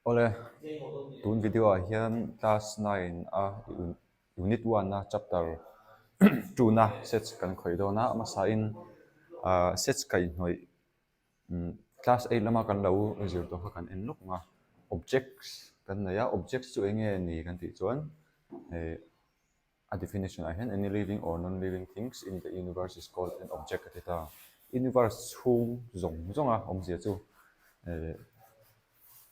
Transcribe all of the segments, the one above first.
Awle, tun video ah hian class 9 a unit 1 a chapter 2 na sets kan khawih dawn a, a hmasa in sets kaihhnawih Class 8 lama kan lo zir tawh kha kan en lawk ang a, objects kan nei a, objects chu eng nge ni kan tih chuan A definition ah hian any living or non-living things in the universe is called an object a ti ta. Universe chhung zawng zawnga awmzia chu eh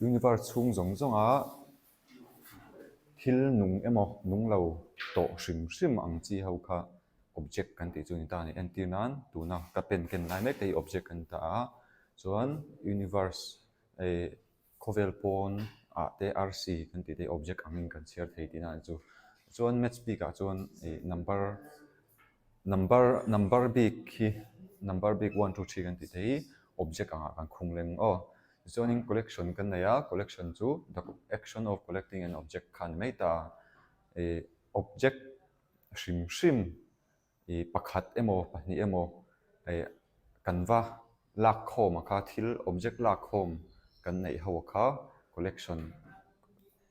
universe chhung zawng zawnga thil nung emaw nung lo tawh hrim hrim ang chi ho kha object kan tih chu a ni ta a ni. Entir nan tuna ka pen ken lai mek te hi object a ni ta a, chuan universe eh Khawvel pawn ah te arsi kan tih te object angin kan chhiar thei tihna a ni chu. Chuan maths bik ah chuan ih number number number bik hi number bik one two three kan tih te hi object angah kan khung leng aw. Tichuanin collection kan nei a, collection chu the action of collecting an object kha a ni mai ta a. Ih object hrim hrim Ih pakhat emaw pahnih emaw eh kan va lak khawm a kha thil object lak khawm kan neih ho a kha collection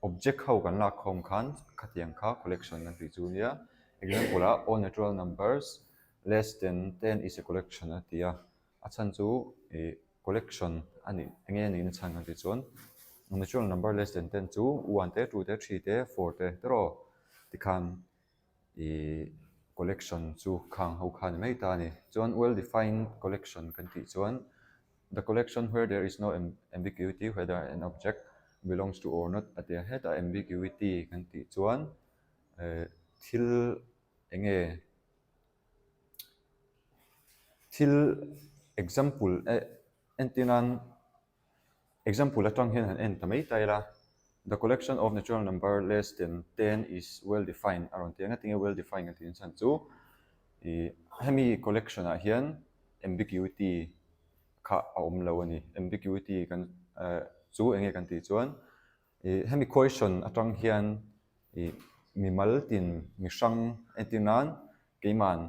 object ho kan lak khawm khan khatiang kha collection an tih chu nia example ah all natural numbers less than 10 is a collection a ti a a chhan chu ih collection a nih eng nge a nihna chhan kan tih chuan natural number less than 10 chu one te two te three te four te tiraw tikhan Ih collection chu khang ho kha a ni mai ta a ni. Chuan well defined collection kan tih chuan the collection where there is no ambiguity whether an object belongs to or not a ti a. Hetah ambiguity kan tih chuan eh thil eng nge thil example eh entir nan Example atang hian han en ta mai ta ila, The collection of natural number less than 10 is well defined a rawn ti a, ngatinge well defined kan tih chhan chu ih hemi collection ah hian ambiguity kha a awm lo a ni. Ambiguity kan eh chu enge kan tih chuan ih hemi question atang hian ih mimal tin mi hrang entir nan keiman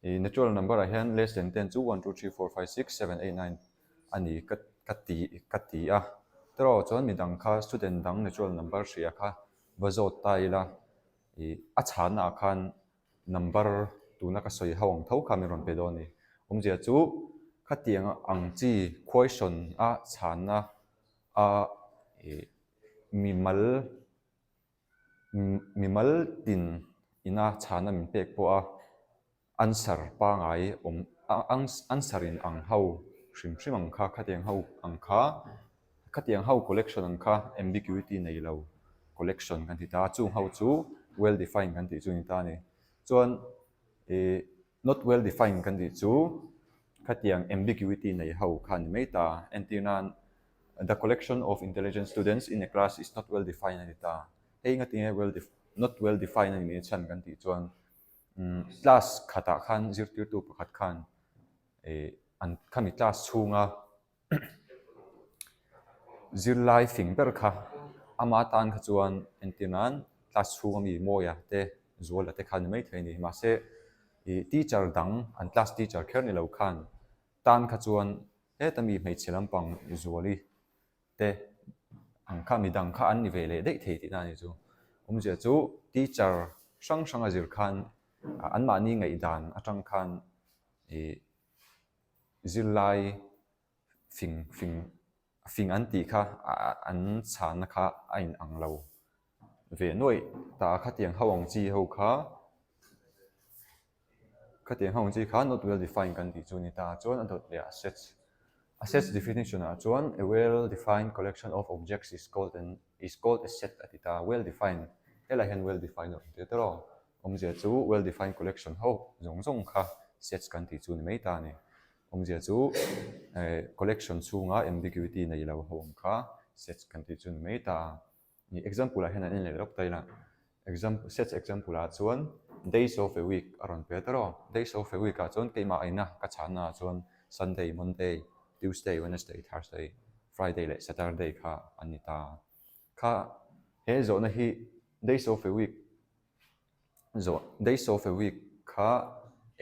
Ih natural number ah hian less than 10 chu one two three four five six seven eight nine a ni ka ka ti ka ti a. Tiraw chuan midang kha student dang natural number hria kha va zawt ta ila ih a chhanna ah khan number tuna ka sawi ho ang tho kha min rawn pe dawn a ni. Awmzia chu khatiang ang chi question a chhanna a ih mimal Mimal tin ina chhana min pek pawh a answer pangai awm answer in ang ho hrim hrim ang kha khatiang ho ang kha khatiang ho collection ang kha ambiguity nei lo collection kan ti ta a chung ho chu well defined kan tih chu a ni ta a ni chuan ih not well defined kan tih chu khatiang ambiguity nei ho kha a ni mai ta entir nan. The collection of intelligent students in a class is not well defined a ni ta. Hei ngatinge well not well defined a ni mai chhan kan tih chuan class khatah khan zirtirtu pakhat khan ih an khami class chhunga zirlai fing ber kha ama tan kha chuan entir nan class chhunga mi Mawia te Zuala te kha a ni maithei a ni. Mahse ih teacher dang an class teacher kher ni lo khan tan kha chuan Heta mi hmeichhe lampang Zuali te ang kha midang kha an ni ve leh daih thei tihna a ni chu. Awmzia chu teacher hrang hrang a zir khan anmahni ngaihdan atang khan ih zirlai fing fing fing an tih kha an chhanna kha a inang lo ve nuaih ta a khatiang ho ang chi ho kha Khatiang ho ang chi kha not well defined kan tih chu a ni ta. Chuan a dawt leh ah sets. A sets definition ah chuan a well defined collection of objects is called an is called a set a ti ta. Well defined helai hian well defined a awm tir tawh a, awmzia chu well defined collection ho zawng zawng kha sets kan tih chu a ni mai ta a ni. Awmzia chu eh collection chhunga ambiguity nei lo ho ang kha sets kan tih chu a ni mai ta a. Ih example ah hian an en leh lawk ta ila example sets example ah chuan days of a week a rawn pe ta rawh days of a week ah chuan keimah aina ka chhanna ah chuan Sunday Monday Tuesday Wednesday Thursday Friday leh Saturday kha an ni ta kha he zawhna hi days of a week zawh days of a week kha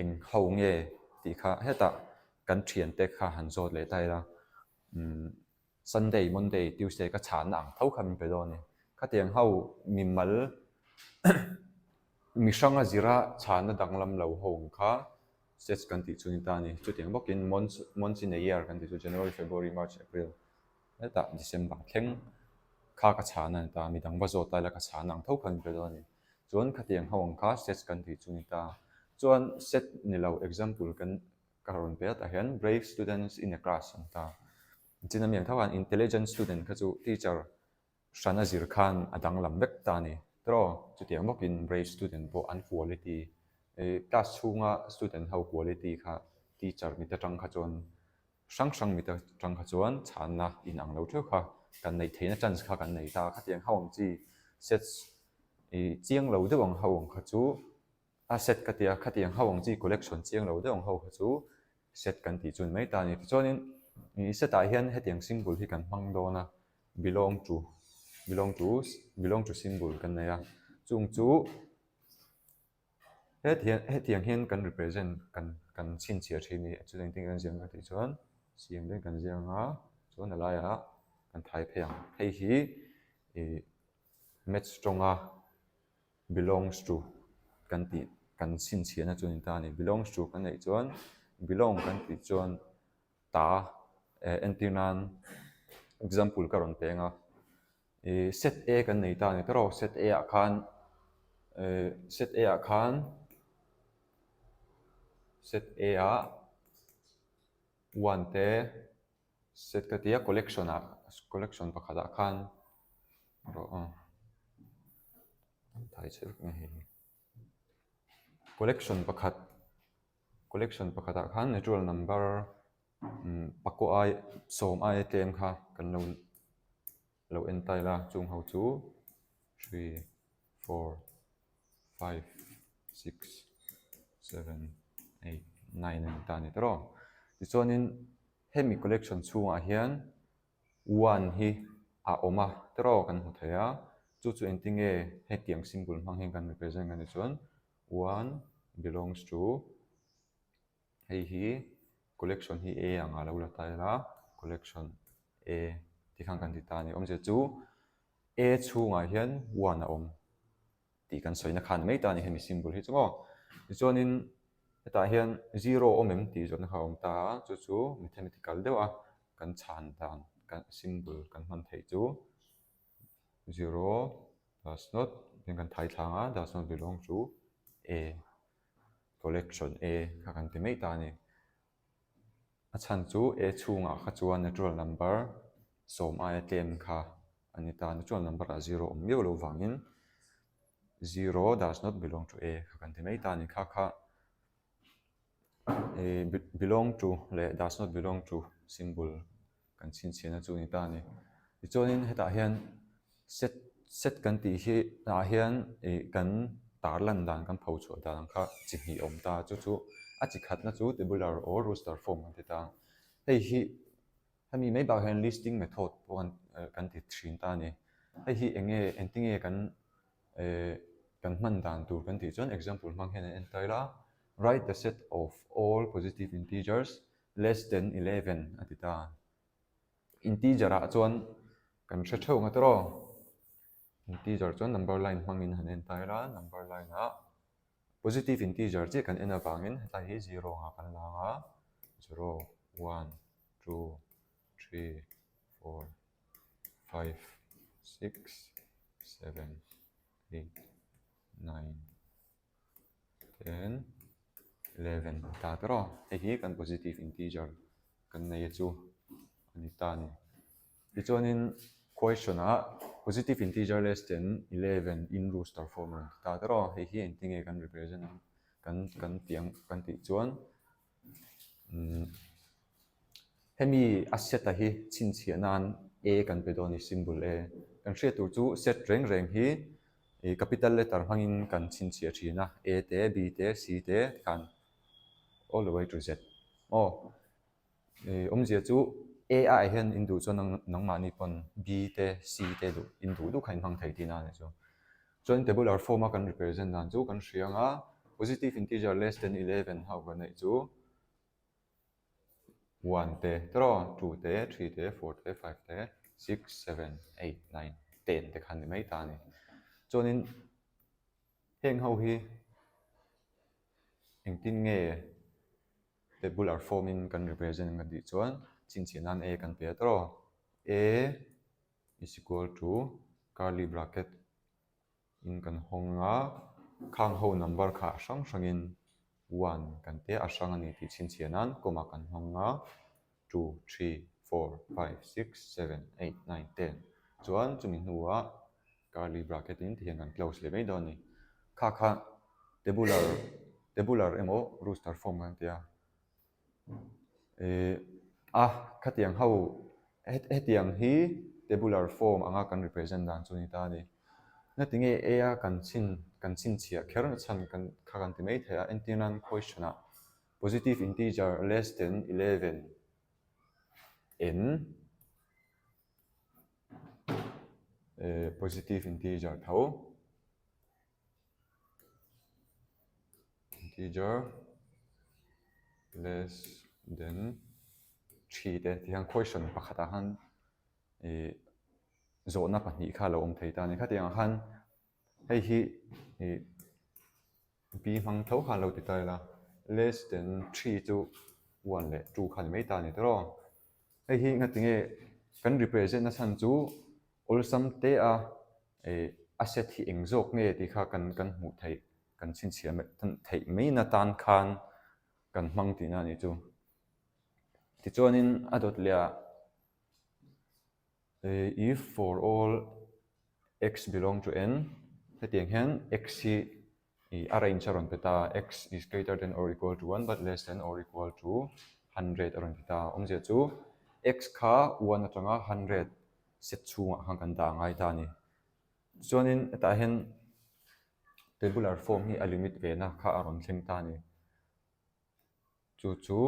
eng ho nge tih kha hetah kan thiante kha han zawt leh ta ila umm. Sunday, Monday, Tuesday ka chhanna ang tho kha min pe dawn a ni. Khatiang ho mimal mi hranga zira chhanna danglam lo ho ang kha sets kan tih chu ni ta a ni. Chutiang bawkin months months in a year kan tih chu January, February, March, April hetah December thleng kha ka chhan a ni ta. Midang va zawt laila ka chhan ang tho kha min pe dawn a ni. Chuan khatiang ho ang kha sets kan tih chu ni ta. Chuan set ni lo example kan ka rawn pe a tah hian brave students in a class an ta. Chin ami ang tho khan intelligent student kha chu teacher hran a zir khan a danglam vek ta a ni. Tiraw chutiang bawkin brave student pawh an quality ih class chhunga student ho quality kha teacher mit atang kha chuan hrang hrang mit atang kha chuan chhanna inang lo theuh kha kan neih theihna chance kha kan nei ta. Khatiang ho ang chi sets ih chiang lo deuh ang ho ang kha chu A set ka ti a, khatiang ho ang chi collection chiang lo deuh ang ho kha chu set kan tih chu ni mai ta a ni. Tichuanin ih set ah hian hetiang symbol hi kan hmang dawn a, belong to belong to belong to symbol kan nei a, chung chu hetiang hetiang hian kan represent kan kan chhinchhiah thin a ni. Chu engtin nge kan ziah ang ka tih chuan siam te kan ziah ang a, chuan a laiah kan thai phei ang. Hei hi ih maths tawnga belongs to kan tih kan chhinchhiahna chu a ni ta a ni. Belongs to kan neih chuan belong kan tih chuan ta eh entir nan example ka rawn peng a ih set A kan nei ta a ni tawrh aw set A ah khan eh set A ah khan set A ah one te Set ka tia collection ah collection pakhat ah khan rawh aw thai chhe vek mai hei hi collection pakhat collection pakhat ah khan natural number umm pakua ai sawm aia tlem kha kan lo lo en ta ila chung ho chu 3 4 5 6 7 8 9 a ni ta a ni tawrh aw tichuanin Hemi collection chhungah hian one hi a awm a tiraw kan hmu thei a, chu chu engtinge hetiang symbol hmang hian kan represent a nih chuan one belongs to hei hi collection hi A anga lo la ta ila collection A tikhan kan ti ta a ni. Awmzia chu A chhungah hian one a awm. tih kan sawina khan mai ta a ni hemi symbol hi chu maw. Tichuanin hetah hian zero awm em tih zawhna kha a awm ta a, chu chu mathematical deuh a kan chhan dan kan symbol kan hman theih chu zero does not tiin kan thai thlang a does not belong to A collection A kha kan ti mai ta a ni. A chhan chu A chhungah kha chuan natural number sawm aia tlem kha a ni ta. Natural number ah zero awm miau lo vangin zero does not belong to A kha kan ti mai ta a ni. Kha kha belong to leh does not belong to symbol kan chhinchhiahna chu a ni ta a ni. Tichuanin hetah hian set set kan tih hi ah hian ih kan tar lan dan kan pho chhuah dan ang kha chi hnih a awm ta chu chu a chi khatna chu tabular or roster form kan ti ta. Hei hi hemi mai bakah hian listing method pawh kan kan ti thin ta a ni. Hei hi eng nge engtinge kan eh kan hman dan tur kan tih chuan example hmang hian an en ta ila write the set of all positive integers less than 11 a ti ta. Integer ah chuan kan hre theuh nga tawrh aw. Integer chuan number line hmangin han en ta ila, number line ah positive integer chiah kan en avangin hetlai hi zero anga kan la ang a, zero, one, two, three, four, five, six, seven, eight, nine. 10, 11 a ta tawrh a, hei hi kan positive integer kan nei a chu a ni ta a ni. Tichuanin question ah positive integer less than 11 in roster form a rawn ti ta tawrh a, hei hi engtin nge kan represent ang kan kan tih ang kan tih chuan umm hemi a set a hi chhinchhiah nan A kan pe dawn a ni symbol A. Kan hriat tur chu set reng reng hi Ih capital letter hmangin kan chhinchhiah thin a, A te, B te, C te tikhan all the way to Z. Aw, ih awmzia chu A ah hian in duh chuan nangmahni pawn B te, C te duh in duh duh kha in hmang thei tihna a ni chu. Chuan tabular form a kan represent dan chu kan hria ang a, positive integer less than 11 ho kan neih chu. One te tawh, two te, three te, four te, five te, six, seven, eight, nine, ten te kha an ni mai ta a ni. Chuanin heng ho hi engtin nge tabular form in kan represent ang kan tih chuan chhinchhiah nan a kan pe a tawh. A is equal to curly bracket in kan hawng a, khang ho number kha a hrang hrangin one kan tia a hrang a ni tih chhinchhiah nan comma kan hmang a, two, three, four, five, six, seven, eight, nine, ten chuan chumi hnuah curly bracket in tihian kan close leh mai dawn a ni. Kha kha tabular tabular emaw rooster form kan ti a. Ih a khatiang ho hetiang hi tabular form anga kan represent dan chu a ni ta a ni. Ngatinge A a kan chhin kan chhinchhiah kher na chhan kan kha kan ti mai thei a, entir nan question ah positive integer less than 11 n eh positive integer tho. Integer less than 3 te tihian question pakhatah khan ih zawhna pahnih kha a lo awm thei ta a ni. Khatiangah khan hei hi ih b hmang tho khan lo ti ta ila less than 3 chu 1 leh 2 kha a ni mai ta a ni tawh. Hei hi ngatinge kan represent na chhan chu awlsam te a Ih a set hi eng zawk nge tih kha kan kan hmuh theih, kan chhinchhiah theih mai na tan khan kan hmang tihna a nih chu. Tichuanin a dawt leh ah if for all x belong to n hetiang hian x hi ih a range a rawn pe ta a, x is greater than or equal to one but less than or equal to 100 a rawn ti ta a, awmzia chu x kha one atanga 100 set chhungah khan kan dah a ngai ta a ni. Chuanin hetah hian tabular form hi a limit ve na kha a rawn thleng ta a ni. Chu chu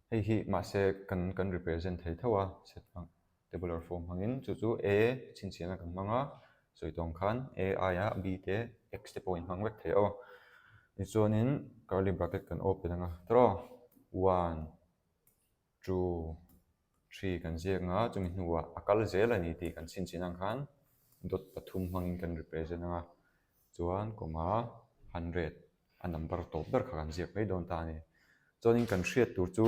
hei hi mahse kan kan represent thei tho a set hmang tabular form hmangin chu chu A chhinchhiahna kan hmang a sawi tawng khan A aia B te X te pawh in hmang vek thei aw. Tichuanin curly bracket kan open ang a tawh one two, three kan ziak ang a, chumi hnuah a kal zel a ni tih kan chhinchhin ang khan dot pathum hmangin kan represent ang a, chuan comma 100 a number tawp ber kha kan ziak mai dawn ta a ni. Chuanin kan hriat tur chu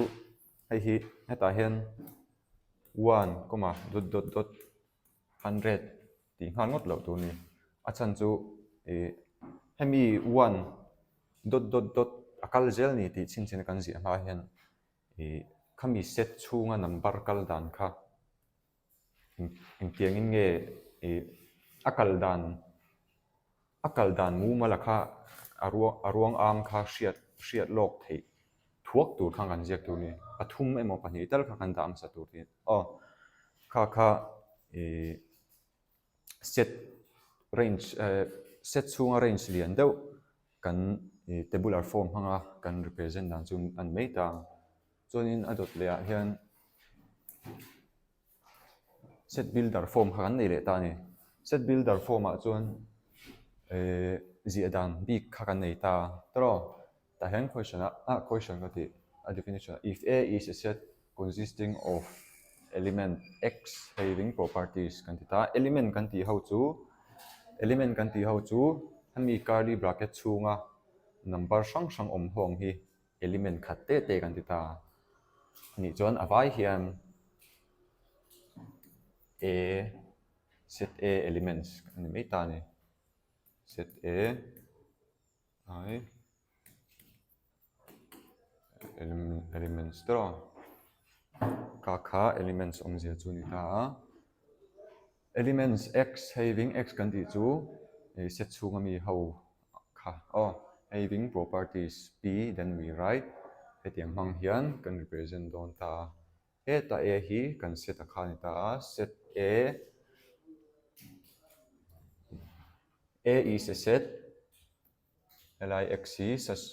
hei hi hetah hian one comma dot dot dot 100 tih nghal ngawt loh tur a ni. A chhan chu ih hemi one dot dot dot a kal zel a ni tih chhinchhin a kan ziah hma hian Ih khami set chhunga number kal dan kha engtiangin nge ih a kal dan a kal dan mumal a kha a ruang a ruang am kha hriat hriat lawk theih thuak tur khan kan ziak tur a ni. Pathum emaw pahnih tal kha kan dah hmasa tur tih aw kha kha ih set range eh set chhunga range lian deuh kan ih tabular form hmanga kan represent dan chu a ni mai ta ang. Chuanin a dawt leh ah hian set builder form kha kan nei leh ta a ni. Set builder form ah chuan eh ziah dan bik kha kan nei ta tawh. Tah hian question ah ah question ka tih a definition ah if A is a set consisting of element x having properties kan ti ta a, element kan tih ho chu element kan tih ho chu hemi curly bracket chhunga number hrang hrang awm ho ang hi element khat te te kan ti ta a nih chuan a vai hian A set A elements a ni mai ta a ni set A. Ai elements te rawh kha kha elements awmzia chu a ni ta a elements x having x kan tih chu ih set chhunga mi ho kha aw having properties p then we write hetiang hmang hian kan represent dawn ta a heta a hi kan set a kha a ni ta a set a A is a set helai x hi such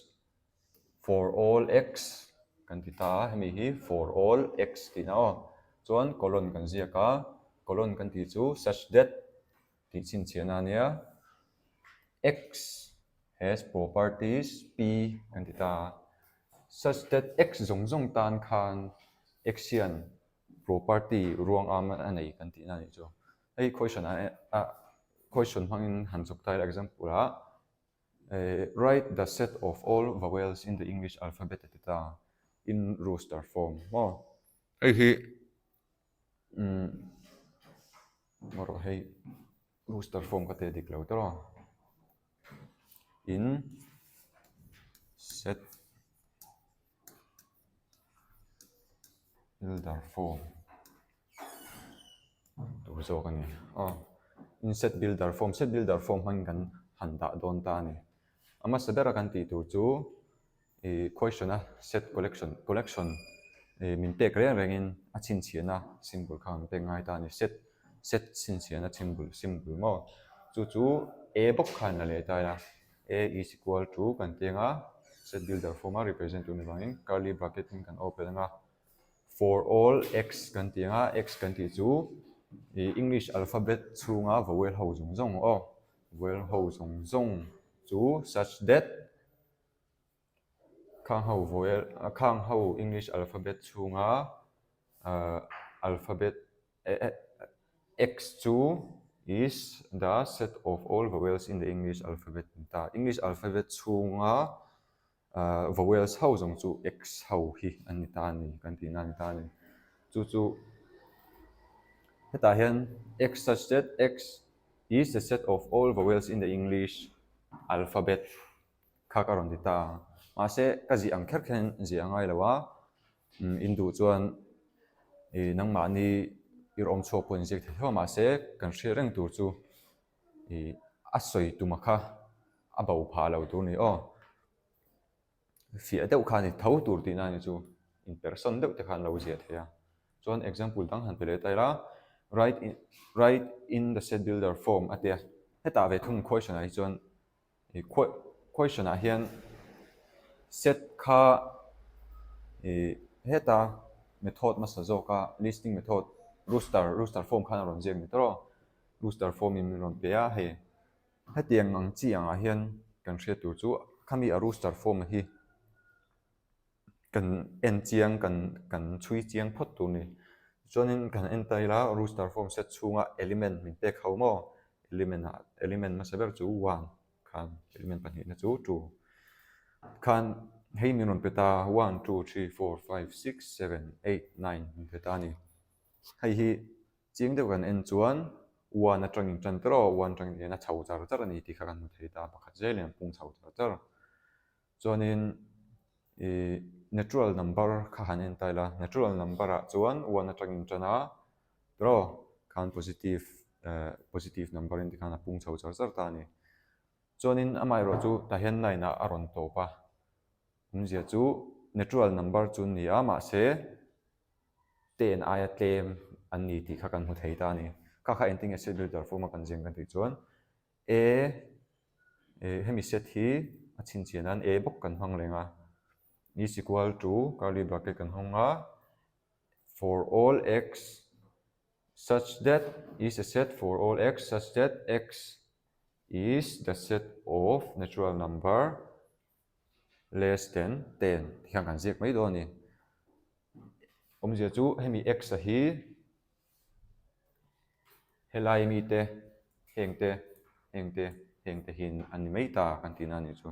for all x kan ti ta a hemi hi for all x tihna aw chuan colon kan ziak a colon kan tih chu such that tih chhinchhiahna a nia x has properties p kan ti ta a such that x zawng zawng tan khan. X hian property ruang am a nei kan tihna a nih chu. Hei question ah question hmangin han chawk ta ila example ah write the set of all vowels in the English alphabet a ti ta in roster form maw. Hei hi umm erawh hei roster form ka teh dik lo tawh a in set builder form tur zawk a ni aw in set builder form set builder form hmangin kan han dah dawn ta a ni a hmasa bera kan tih tur chu ih question a set collection collection ih min pek reng rengin a chhinchhiahna symbol kha an pek ngai ta a ni set set chhinchhiahna symbol symbol maw chu chu a bawk khan la leh ta ila a is equal to kan ti ang a set builder form a represent tur ni vangin curly bracket in kan open ang a for all x kan ti ang a x kan tih chu ih english alphabet chhunga vowel ho zawng zawng aw vowel ho zawng zawng chu such that Khang ho vowel khang ho English alphabet chhunga ahh alphabet x chu is the set of all vowels in the English alphabet ni ta. English alphabet chhunga ahh vowels ho zawng chu x ho hi an ni ta a ni kan tihna a ni ta a ni. Chu chu hetah hian x such that x is the set of all vowels in the English alphabet. Kha ka rawn ti ta a, mahse ka zih ang kher kher hian zih a ngai lo a, in duh chuan ih nangmahni i rawm chhuak pawh inziak thei tho a, mahse kan hriat reng tur chu ih a sawi tuma kha a bo phah lo tur a ni aw, fiah deuh kha a ni tho tur tihna a ni chu, in perhsawn deuh te kha an lo ziah thei a, chuan example dang han pe leh ta ila write in write in the set builder form a tia hetah ve thung question ah hi chuan. Ih question ah hian set kha ih heta method hmasa zawk a listing method rooster rooster form khan a rawn ziak ni tawrh aw rooster form in min rawn pe a hei hetiang ang chi angah hian kan hriat tur chu khami a rooster form hi kan en chiang kan kan chhui chiang phawt tur a ni chuanin kan en ta ila rooster form set chhunga element min pek ho maw element ah element hmasa ber chu one khan element pahnihna chu two khan hei min rawn pe ta one two three four five six seven eight nine min pe ta a ni hei hi chiang deuh kan en chuan one atangin tan tawrh a one atangin hian a chho char char a ni tih kha kan hmu thei ta pakhat zelin an pung chho char char. Chuanin ih natural number kha han en ta ila, natural number ah chuan one atangin tan a, tiraw khan positive eh positive number in tikhan a pung chho char char ta a ni. Chuanin amaherawh chu tah hian nine ah a rawn tawp a, awmzia chu natural number chu an ni a mahse ten aia tlem an ni tih kha kan hmu thei ta a ni. Kha kha engtin nge set builder form a kan ziak kan tih chuan A eh hemi set hi a chhinchhiah nan A bawk kan hmang reng a, is equal to curly bracket kan hawng a, for all x such that is a set for all x such that x is the set of natural number less than 10 ti hian kan ziak mai dawn a ni. Awmzia chu hemi x a hi Helai mite hengte hengte hengte hi an ni mai ta kan tihna a nih chu.